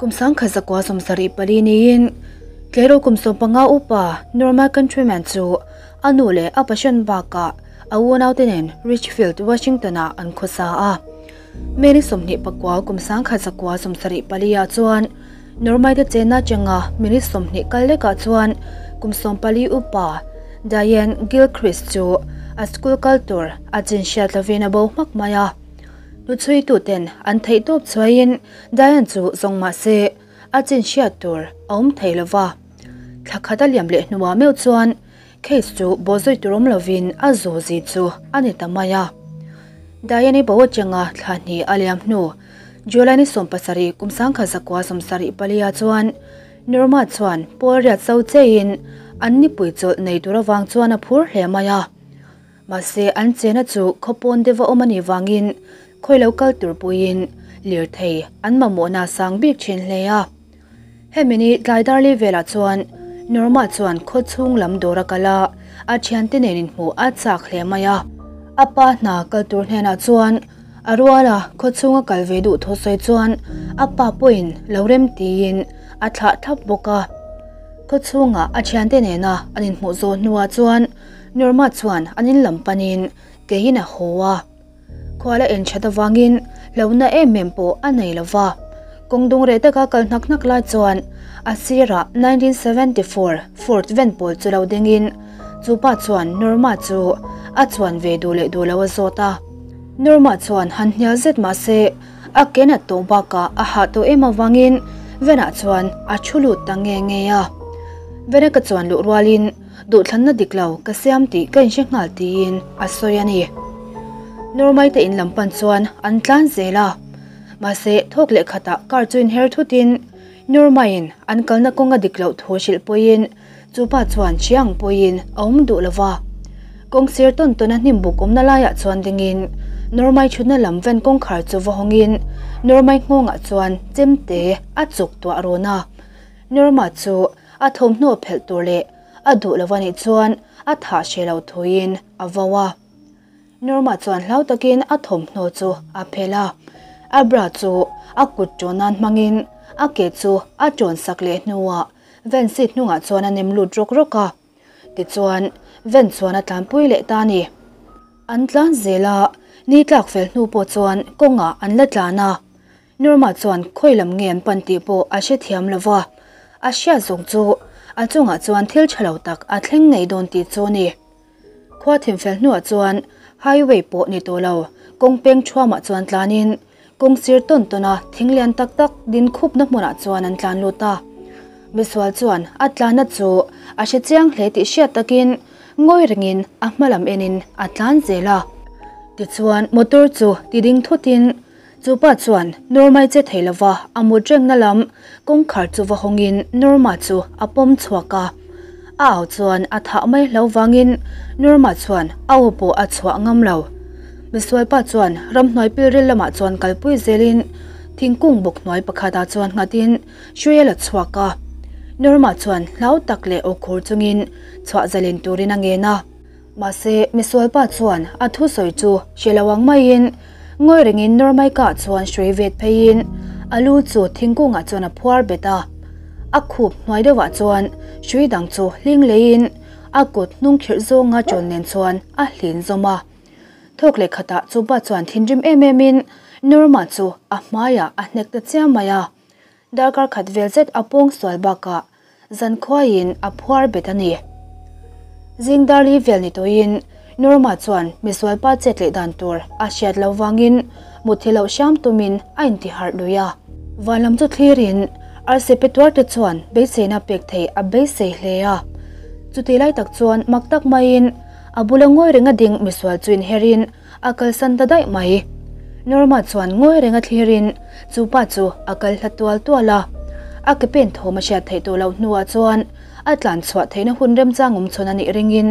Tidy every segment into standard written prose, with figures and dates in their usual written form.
Kum 1974 niin tleirawl kum 15 upa Norma Countryman chu a nu leh a passion bakah a unaute nen Richfield, Washington-ah an khawsa a. May ni 29 kum 1974 ah chuan Norma te chenna atanga minute 20 kal lekah chuan kum 14 upa Diane Gilchrist chu a school kal tur a chin hriat lovin a bo hmak mai a. Hnuchhuituten an theihtawp chhuaiin Diane chu zawng mah se a chin hriat tur a awm thei lo va. Thla khat a liam leh hnuah meuh chuan case chu bawhzawih tur awm lovin a zu zi chu a ni ta mai a. Diane-i bo atanga thla hnih a liam hnu July ni 17 kum 1974 ah chuan Norma chuan pawl riat zo cheiin an nipui chawlh nei tur avang chuan a phur hle mai a. Mahse an chena chu khawpawn deuha awm a nih vangin khawi lo kal tur puiin lirthei an mamawhna a sang bik thin hle a. Hemi ni tlai darli velah chuan Norma chuan khaw chhung lam dawr a kal a, a thiante nen inhmuh a chak hle mai a. A pa hna kal tur hnenah chuan a rual a, khaw chhunga kal ve duh thu sawi chuan a pa pawhin lo rem tiin a thlah thlap bawk a. Khaw chhunga a thiante nena an inhmuh zawh hnuah chuan Norma chuan an in lam panin keiin a haw a. Khuala en that avangin hlauhna em em pawh a nei lo va. Kawng dung reh taka kal hnak hnak lai chuan a sirah 1974 Ford van pawl chu lo dingin chu pa chuan Norma chu a chuan ve duh leh duh lo a zawt a. Norma chuan han hnial zet mah se a ke nat tawh bakah a hah tawh em avangin van-ah chuan a thu lut ta nge nge a. Van-a ka chuan luh rualin Duhthlanna dik lo ka siam tih ka inhre nghal tiin a sawi a ni. Normai te in lam pan chuan an tlan zel a. Mahse thawk leh khatah car chu inher thutin Normaiin an kalna kawnga dik loh thu hrilh pawhin chu pa chuan chiang pawhin a awm duh lo va. Kawng sir tawn tawna hnim buk awmna laiah chuan dingin Normai thutna lam van kawngkhar chu va hawngin Normai nghawngah chuan chemte a chuk tuah rawn a. Norma chu a thawmhnaw phelh tur leh a duh lo a nih chuan a thah hre lo thuin a vo a. Norma chuan hlau takin a thawmhnaw chu a phelh a, a bra chu a kut ṭawn nan hmangin a ke chu a ṭawn sak leh hnuah van seat hnungah chuan a nem lut rawk rawk a. Tichuan van chuan a tlanpui leh ta a ni. An tlan zel a, ni tlak fel hnu pawh chuan kawngah an la tlan a. Norma chuan khawi lam nge an pan tih pawh a hrethiam lo va, a hriat zawng chu a chungah chuan thil tha lo tak a thleng ngei dawn tih chu a ni. Khua thimfel hnuah chuan highway pawh ni tawh lo, kawng peng thuamah chuan tlanin kawng sir tawn tawna thing lian tak tak din khupna hmunah chuan an tlan lut a. Misual chuan a tlanna chu a hre chiang hle tih hriat takin ngawi rengin a hma lam enin a tlan zel a. Tichuan motor chu ti ding thutin Chu pa chuan Norma-i che thei lova a mut rengna lam kawngkhar chu va hawngin Norma chu a pawm chhuak a. A au chuan a thah mai hlo vangin Norma chuan a aw pawh a chhuah ngam lo. Misual pa chuan ramhnuai pilril lamah chuan kalpui zelin thingkung bawk hnuai pakhatah chuan nghatin hrui a la chhuak a. Norma chuan hlau tak leh aw khur chungin chhuah zalen turin a ngen a. Mahse, misualpa chuan a thusawi chu hre lo ang maiin ngawi rengin Normaika chuan hrui vet pheiin a lu chu thingkungah chuan a phuar bet a. A khup hnuai deuhah chuan hrui dang chu hling leiin a kut hnung khirh zawnga chawn nen chuan a hlin zawm a. Thawk leh khatah chupa chuan thinrim em emin Norma chu a hmaiah a hnek ta chiam mai a. Darkar khat vel zet a pawng sual bakah Zankhuaiin a phuar bet a ni. Zing darli vel ni tawhin Norma chuan misualpa chet leh dan tur a hriat loh vangin mutthi loh hram tumin a intiharh lui a. Van lam chu thlirin arsi pe tuar te chuan beiseina pek theih a beisei hle a. Chutih lai tak chuan mak tak maiin a bula ngawi renga ding misual chu inherin a kalsan ta daih mai. Norma chuan ngawi renga thlirin chu pa chu a kal hla tual tual a. A ke pen thawm a hriat theih tawh loh hnuah chuan a tlan chhuah theihna hun remchang awm chhawn a nih ringin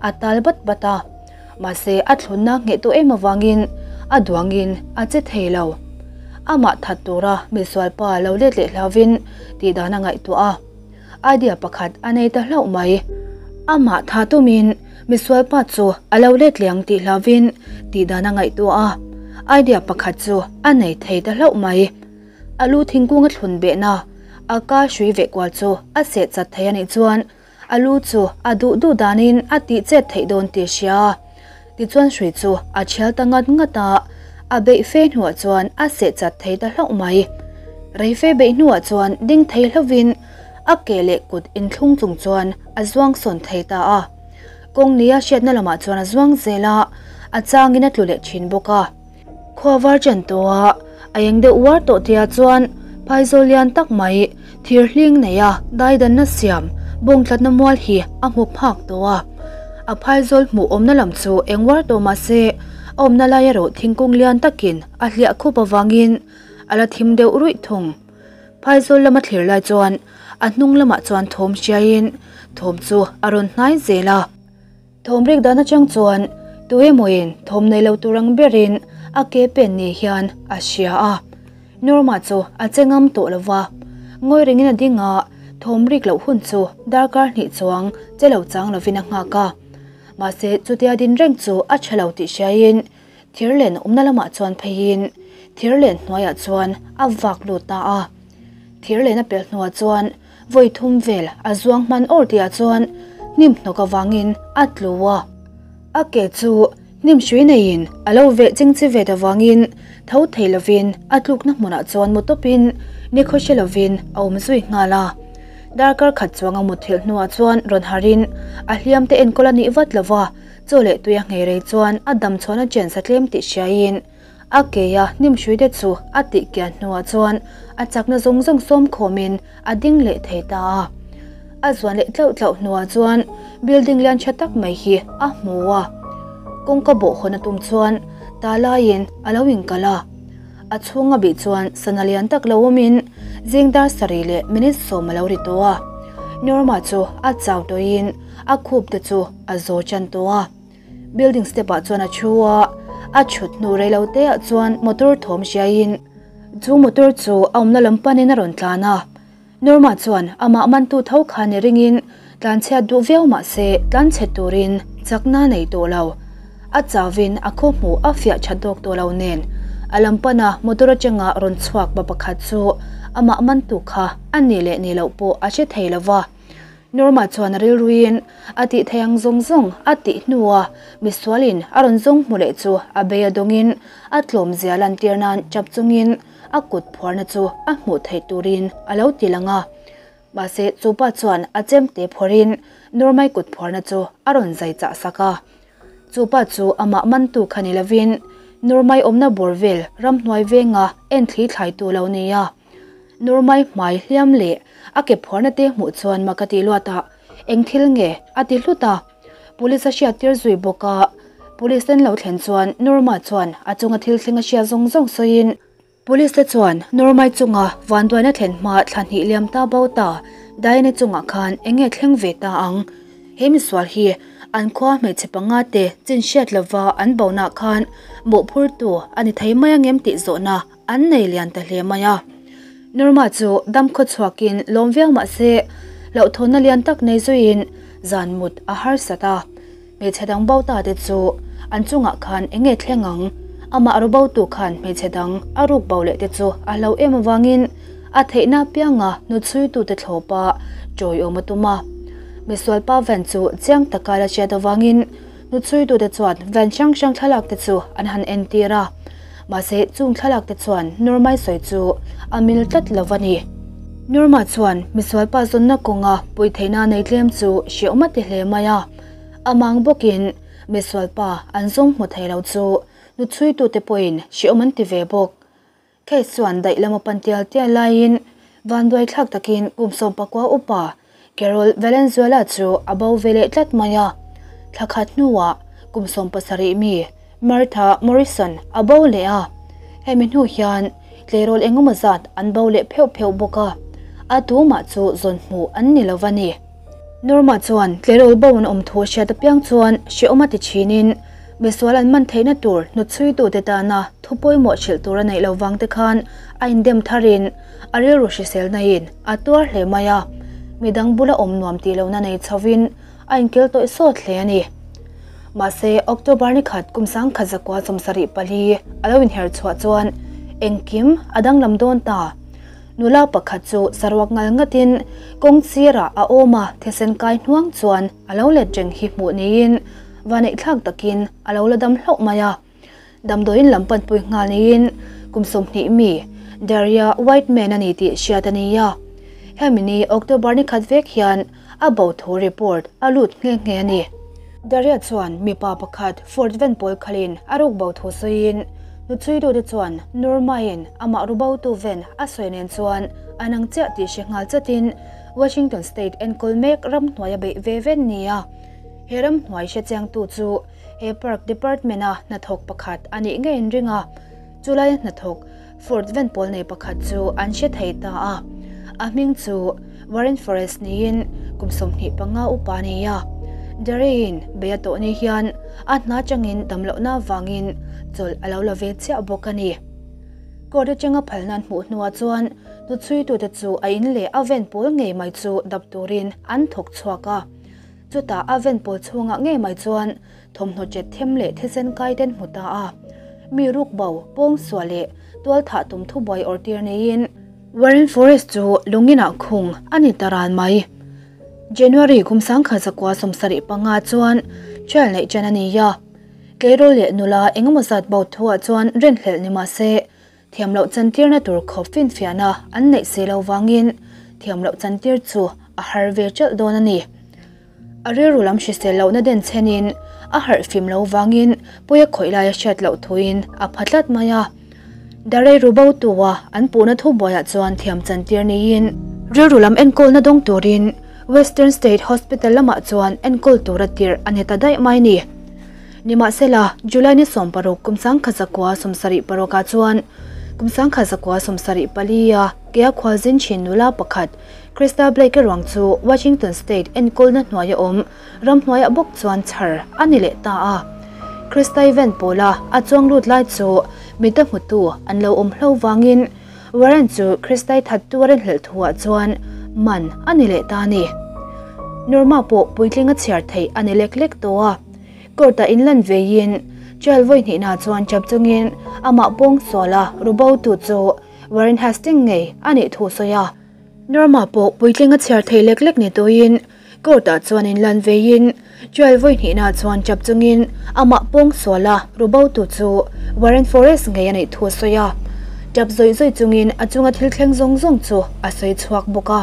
a tal bat bat a. Mahse a thlunna ngheh tawh em avangin a duangin a che thei lo. Amah that tura misualpa lo let leh hlauvin tihdan a ngaihtuah a. Idea pakhat a nei ta hlauh mai. Amah tha tumin misualpa chu a lo let leh ang tih hlauvin tihdan a ngaihtuah a, idea pakhat chu a nei thei ta hlauh mai. A lu thingkung a thlun behna a ka hrui veh kual chu a seh chat thei a nih chuan a lu chu a duh duh danin a tih chet theih dawn tih a hria. Tichuan hrui chu a thial ta ngat ngat a, a beih fe hnuah chuan a seh chat thei ta hlauh mai. Rei fe beih hnuah chuan ding thei hlauhin a ke leh kut inthlung chung chuan a zuang sawn thei ta a. Kawng nia hriatna lamah chuan a zuang zel a, a changin a tlu leh thin bawk a. Khua var chen tawha a eng deuh uar tawh tia chuan phaizawl lian tak mai thir hling neia daidanna siam bawng tlatna mual hi a hmu phak tawh a. A phaizawl hmuh awmna lam chu eng uar tawh mah se a awmna lai erawh thingkung lian takin a hliah khup avangin a la thim deuh ruih thung. Phaizawl lama thlir lai chuan a hnung lamah chuan thawm hriaiin thawm chu a rawn hnai zel a. Thawm rik dan atang chuan tu emawin thawm nei lo tur ang berin a ke pen ni hian a hria a. Norma chu a che ngam tawh lo va, ngawi ringin a ding a, thawm rik loh hun chu darkar hnih chuang che lo chang lovin a nghak a. Mahse chutia din reng chu a tha lo tih hriaiin thirlen awmna lamah chuan pheiin thirlen hnuaiah chuan a vak lut ta a. Thirlen a pelh hnuah chuan Vawi thum vel a zuang hman awr tihah chuan hnim hnawk avangin a tlu a. A ke chu hnim hrui neiin a lo veh ching chi vet avangin tho thei lovin a tlukna hmunah chuan mu tawpin nikhaw hre lovin a awm zui nghal a. Darkar khat chuang a mutthilh hnuah chuan rawn harin a hliam te enkawl a nih vat lova, chaw leh tui a nghei rei chuan a damchhuahna chen sa tlem tih hriaiin A keia hnim hrui te chu a tih kian hnuah chuan a chakna zawng zawng sawm khawmin a ding leh thei ta a. A zuan leh tlauh tlauh hnuah chuan building lian tha tak mai hi a hmu a. Kawngka bawh hawn a tum chuan ta laiin a lo inkalh a. A chhunga bih chuan sana lian tak lo awmin zing dar sarih leh minute sawm a lo ri tawh a. Norma chu a chau tawhin a khup te chu a zaw tan tawh a. Building step ah chuan a thu a, a thut hnu rei lo te ah chuan motor thawm hriaiin chu motor chu a awmna lam panin a rawn tlan a. Norma chuan amah mantu tho kha ni ringin tlanchhiat duh viau mah se tlanchhe turin chakna nei tawh lo. A chauvin a khaw hmuh a fiah tha dawk tawh lo nen a lam pana motor atanga rawn chhuak pa pakhat chu amah mantu kha a ni leh ni loh pawh a hre thei lo va. Norma chuan a rilruin a tih theih ang zawng zawng a tih hnua misualin a rawn zawng hmu leh chu a bei a dawngin a tlawmzia lantir nan chap chungin a kut phuarna chu a hmuh theih turin a lo ti lang a. Mahse chupa chuan a chemte phawrhin Normai kut phuarna chu a rawn zai chah sak a. Chupa chu amah mantu kha ni lovin Normai awmna bawr vel ramhnuai venga enthli thlaitu lo nia. Nurmai hmai hliam leh a ke phuarna te hmuh chuan mak a ti luat a, eng thil nge a ti hlut a. Police a hriat tir zui bawk a, Police an lo thlen chuan Nurma chuan a chunga thil thleng a hria zawng zawng sawiin, Police te chuan Nurmai chunga vanduaina thlen hma thla hnih liam ta bo ta Diane chungah khan eng nge thleng ve ta ang? He misual hi an khua hmeichhe panga te chin hriat lova an bonaah khan mawhphurtu a ni thei mai angem tih zawhna An nei lian ta hle mai a. Norma chu dam khaw chhuakin lawm viau mah se, hlauhthawnna lian tak nei zuiin zan mut a harsat a. Hmeichhe dang bo ta te chu an chungah khan eng nge thleng ang? Amah ru botu khan hmeichhe dang a ruk bo leh te chu a hlo em avangin a theihna apianga hnuchhuitute thlawpa ṭawiawm a tum a. Misual pa van chu chiang taka la hriat avangin hnuchhuitute chuan van hrang hrang thlalak te chu an han entir a. Mahse, chung thlalak te chuan Norma-i sawi chu a mil tlat lo a ni. Norma chuan misual pa zawnna kawnga puih theihna nei tlem chu hreawm a ti hle mai a. A mang bawkin misual pa an zawng hmu thei lo chu hnuchhuitute pawhin hreawm an ti ve bawk. Case chuan daih lama pan tial tial laiin vanduai thlak takin kum 19 upa Carol Valenzuela chu a bo ve leh tlat mai a. Thla khat hnuah kum 17 mi Martha Morrison a bo leh a. Hemi hnu hian tleirawl engemaw zat an bo leh pheuh pheuh bawk a, a tumah chu zawn hmuh an ni lo va ni. Norma chuan tleirawl bo an awm thu a hriat apiang chuan hrehawm a ti thinin misual an man theihna tur hnutchhuitute tana thu pawimawh hrilh tur a neih lo vang te khan a indem tharin a rilru hriselnain a tuar hle mai a, midang bula awm nuam tih lohna nei chhovin a inkil tawih sawt hle a ni. Mahse, October ni khat kum 1974 a lo inher chhuah chuan engkim a danglam dawn ta. Nula pakhat chu saruak ngal ngatin kawng sirah a awm a, thisen kai hnuang chuan a lo let reng hi hmuh niin vaneihthlak takin a lo la dam hlauh mai a. Damdawiin lam panpui nghal niin kum 20 mi Daria Whiteman a ni tih hriat a ni a. Hemi ni October ni khat vek hian a bo thu report a lut nghe nghe a ni. Daria chuan mipa pakhat Ford van pawl khalin a ruk bo thu sawiin hnuchhuitute chuan Norma-in amah rubotu van a sawi nen chuan an ang chiah tih hre nghal chatin Washington State enkawl mek ramhnuai a beih ve ven nia. He ramhnuai hre chiangtu chu he Park Department-a hnathawk pakhat a nih ngei an ring a, chulaia hnathawk Ford van pawl nei pakhat chu an hre thei ta a. A hming chu Warren Forest niin kum 25 upa a ni a. Derry-in bei a tawh ni hian a hna atangin damlohna avangin chawlh a lo la ve chiah bawk a ni. Court atanga phalna an hmuh hnuah chuan hnuchhuitute chu a in leh a van pawl ngei mai chu dap turin an thawk chhuak a. Chutah a van pawl chhungah ngei mai chuan thawmhnaw chet them leh thisen kai ten hmu ta a. Mi ruk bo, pawngsual leh tual thah tum thubuai awrh tir neiin Warren Forest chu lungin ah khung a ni ta ral mai. January kum 1975 chuan trial neih ṭan a ni a. Tleirawl leh nula engemaw zat bo thuah chuan rinhlelh ni mah se thiam loh chantirna tur khawp finfiahna an neih si lo vangin thiam loh chantir chu a har ve ṭalh dawn a ni. A rilru lam hrisel lohna den chhenin a harh fim lo vangin puia khawih lai a hriat loh thuin a pha tlat mai a. Darei ru bo tua an puhna thubuaiah chuan thiam chantir niin rilru lam enkawlna dawng turin Western State Hospital lamah chuan enkawl tura tirh a ni ta daih mai ni. Nimahsela, July ni 16 kum 1976 ah chuan kum 1974 a kea khualzin thin nula pakhat Christa Blake ruang chu Washington State enkawlna hnuaia awm ramhnuaiah bawk chuan chhar a ni leh ta a. Christa event pawla a chuang lut lai chu mita hmutu an lo awm hlo vangin Warren chu Christa-i thattu a rinhlelh thuah chuan man a ni leh ta a ni. Norma pawh puitling a chhiar theih a ni lek lek tawh a. Court-ah inlan veiin trial vawi hnihna chuan chap chungin amah pawngsual a rubotu chu Warren Hastings ngei a nih thu sawi a. Norma pawh puitling a chhiar thei lek lek ni tuin court-ah chuan inlan veiin trial vawi hnihna chuan chap chungin amah pawngsual a rubotu chu Warren Forest ngei a nih thu a sawi a. Tap zawih zawih chungin a chunga thil thleng zawng zawng chu a sawi chhuak bawk a.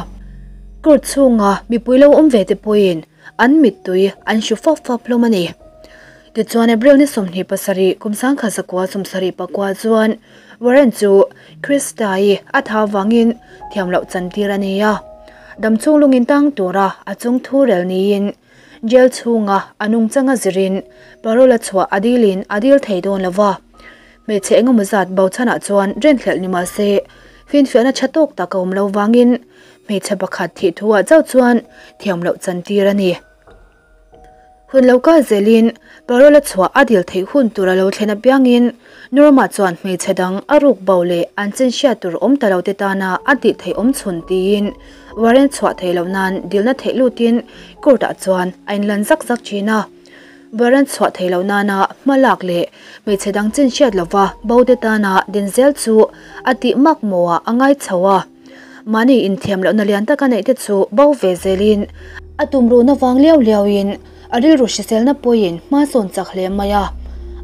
Court chhunga mipui lo awm ve te pawhin an mittui an hru fap fap hlawm a ni. Tichuan April ni 27 kum 1974 chuan Warren chu Krista-i a tha avangin thiam loh chantir a ni a. Damchhung lungin tang tura a chung thu rel niin jail chhunga a nungchanga zirin parole a chhuah a dilin a dil thei dawn lo va. Hmeichhe engemaw zat bochanah chuan rinhlelh ni mah se finfiahna tha tawk tak a awm lo vangin hmeichhe pakhat thih thuah chauh chuan thiam loh chantir a ni. Hun lo kal zelin parole a chhuah a dil theih hun tur a lo thlen apiangin Norma chuan hmeichhe dang a ruk bo leh an chin hriat tur awm ta lo te tana a tih theih awm chhun tiin Warren chhuah theih loh nan dilna theih lutin court-ah chuan a inlan zak zak thin a. Warren chhuah theih loh nana hma lak leh hmeichhe dang chin hriat lova bo te tana din zel chu a tih mak mawhah a ngai chho a. Mahni inthiam lohna lian taka neih te chu bo ve zelin a tumruhna vang liau liauin a rilru hriselna pawhin hma sawn chak hle mai a.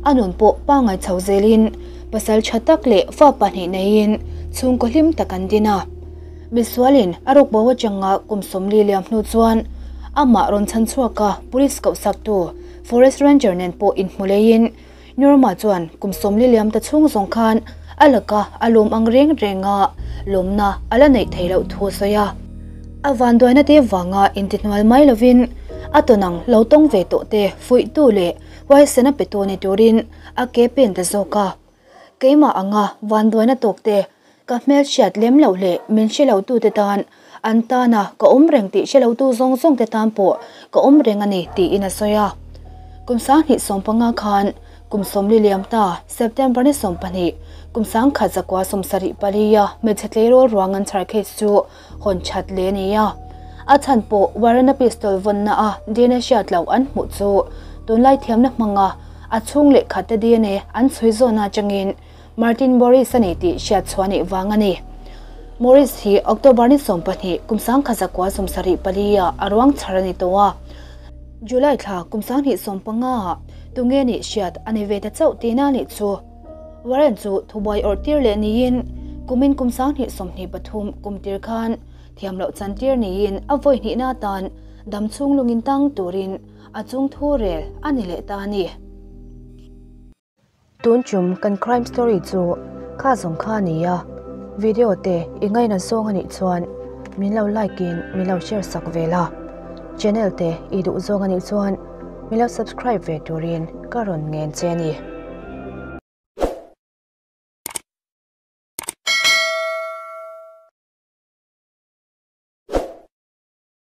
A nun pawh pangngai chho zelin pasal tha tak leh fa pahnih neiin chhungkaw hlim tak an din a. Misualin a ruk bo atanga kum 40 liam hnu chuan amah rawn chhan chhuak a police koh saktu forest ranger nen pawh inhmu leiin Norma chuan kum 40 liam ta chhung zawng khan a laka a lawm ang reng renga lawmna a la neih theih loh thu a sawi a. A vanduaina te vanga intihnual mai lovin a tawnang lo tawng ve tawh te fuihtu leh huaisena pe tu ni turin a ke pen ta zawk a. Keimah anga vanduaina tawk te ka hmel hriat lem loh leh min hre lo tu te tan an tana ka awm reng tih hre lo tu zawng zawng te tan pawh ka awm reng a ni tiin a sawi a. Kum 2015 khan kum 40 liam ta September ni 12 kum 1974 a hmeichhe tleirawl ruang an chhar case chu hawn that le a ni a. A chhan pawh Warren-a pistol vawnna a DNA hriat loh an hmuh chu tunlai thiamna hmanga a chhung leh khat te DNA an chhui zawna atangin Martin Boris a ni tih hriat chhuah a nih vang a ni. Morris hi October ni 12 kum 1974 ah a ruang chhar a ni tawh a. July thla kum 2015 ah tunge nih hriat a ni ve ta chauh tihna a nih chu. Warren chu thubuai awrh tir leh niin kumin kum 2023 kum tir khan thiam loh chan tir niin a vawi hnihna atan dam chhung lungin tang turin a chung thu rel a ni leh ta a ni. Tun chum kan crime story chu kha zawng kha a ni a, video te i ngaina zawng a nih chuan min lo like in min lo share sak ve la, channel te i duh zawng a nih chuan min lo subscribe ve turin ka rawn ngen che a ni.